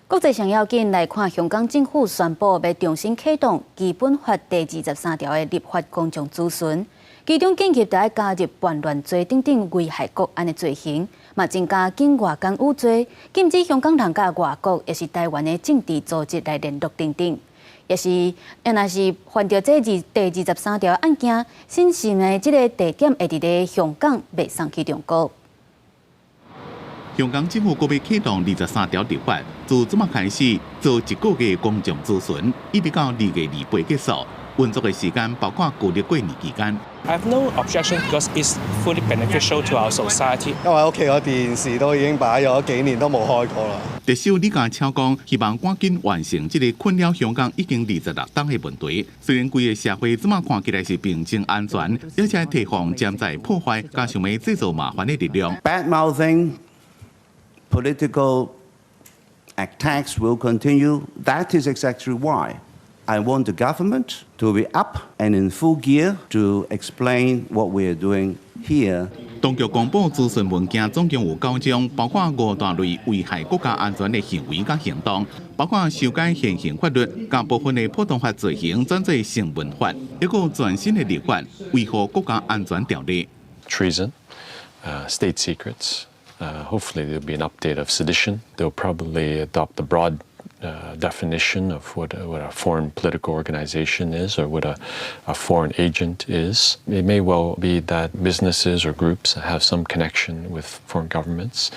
國際上要緊來看，香港政府宣布欲重新啟動《基本法》第23條的立法公眾諮詢，其中緊急著愛加入叛亂罪等等危害國安的罪行，嘛增加境外干預罪，禁止香港人佮外國，抑是台灣的政治組織來聯絡等等。抑是，若是犯著這第23條案件，審訊的這个地點會佇咧香港，袂送去中國。香港政府閣欲啟動二十三條立法，自這馬開始做一個月公眾諮詢，一直到2月28結束。運作的時間包括舊曆過年期間。 I have no objection because it's fully beneficial to our society。因為屋企個電視都已經擺咗幾年都冇開過啦。特首李家超講，希望趕緊完成這个困擾香港已經26冬的問題。雖然規个社會這馬看起來是平靜安全，而且提防潛在破壞佮想欲製造麻煩的力量。 Bad mouthing, political attacks will continue. That is exactly why I want the government to be up and in full gear to explain what we are doing here. 當局公布諮詢文件，總共有九章，包括五大類危害國家安全的行為佮行動，包括修改現行法律，將部分的普通法罪行轉做成文法，一個全新的立法，維護國家安全條例。 Treason, state secrets. Hopefully there'll be an update of sedition. They'll probably adopt the broad definition of what a foreign political organization is or what a foreign agent is. It may well be that businesses or groups that have some connection with foreign governments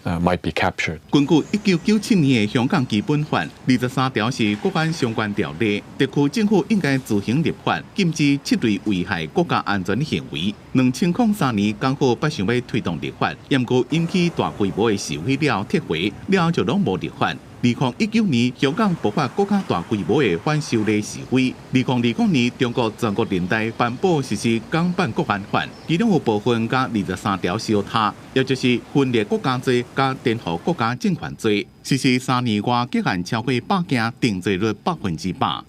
might be captured. 根據1997年的香港基本法，二十三條是國安相關條例，特區政府應該自行立法，禁止七類危害國家安全的行為。2003年剛好捌想欲推動立法，毋過引起大規模的示威了撤回，了後就攏無立法。2019年，香港爆發閣較大規模的反修例示威。2020年，中國全國人大頒布實施港版國安法，其中有部分佮二十三條相疊，也就是分裂國家罪佮顛覆國家政權罪。實施3年外，結案超過百件，定罪率100%。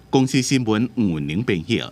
公視新聞吳文玲編譯。